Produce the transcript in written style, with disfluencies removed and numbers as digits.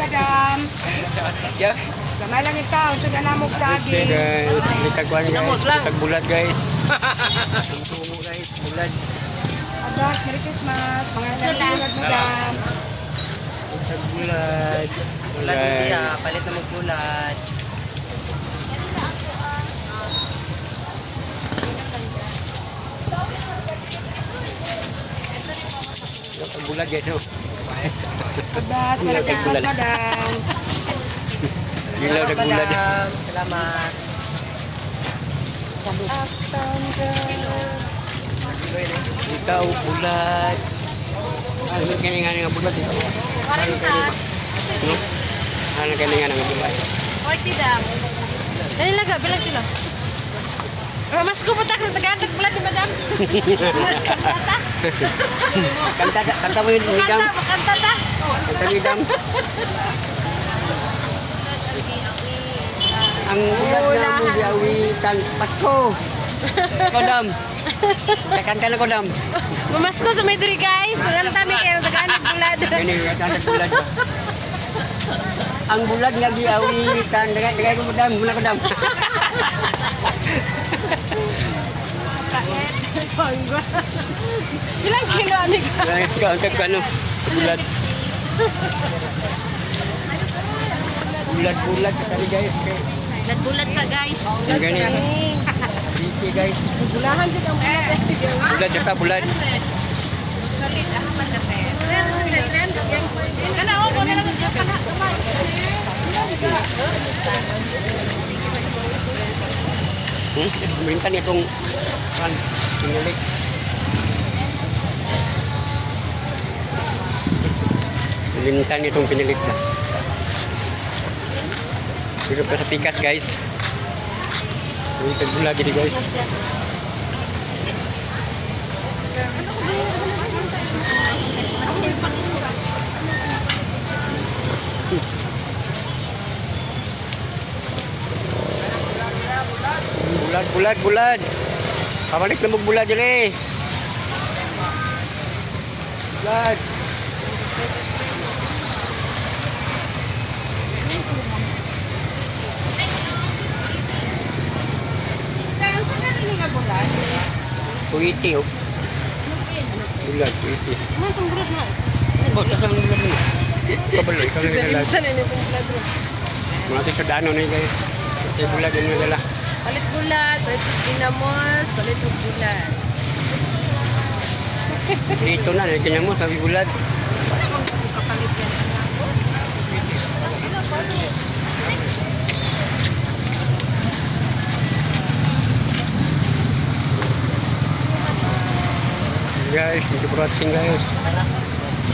Madam. Yeah. Gamay lang ito. Unsa na namog Okay saging. guys, litagwan guys, litag bulad guys. Ang tungo guys, bulad. Advance Merry Christmas. Mga nalulad, madam. Litag bulad. Bulad Guys. niya, palit na magbulad. Litag bulad guys oh. Advance Merry Christmas, madam. Gilaw Salamat, tag bulad. madam. Salamat. Ikaw bulad. Ano kani nga nga bulad ito? Ano kani ba? No? Ano kani nga nga bulad? 40 dam. Dali laga, bilang kilo. Mas ko putak ng tagatag pala ni madam. Kanta kanta mo yun, Midam. Kanta, makanta ta. Kanta Midam. Ang bulad na mo giawitan Pasko. Kodam. Kanta na kodam. Mamasko sa may diri guys. Walang tami kayo tagatag bulad. Kani ang bulad ba? Ang bulad nga giawitan. Dagay dagay ko kodam, muna kodam. Bilang kilo ani ka? Kanta ka ano? Bulad. Bulad bulad kali guys. Bulad-bulad sa guys. Ang gani. Busy guys. Bulahan jud ang bulad. Bulad ka bulad. Kana o ko na lang kana. Mintan itong kan sinulik. Mintan itong pinilit na. Dito pa sa pikas guys. Uy, tagbula gini guys. Bulad, bulad, bulad. Pabalik na magbulad dili. Bulad. Kaya unsa ka rin nga bulad? Kuwiti oh. Bulad, kuwiti. Ano itong bulad na? Oh, nasa ang bulad mo? Kabalo, ikaw na nagdala. Saan ini itong bulad bro? Mga ito sa dano na yun, guys. Ito yung bulad yung nagdala. Palit bulad, palit og ginamos, palit og bulad. Dito na, ganyan mo, sabi bulad. Kapalit yan. Guys, thank you for watching guys.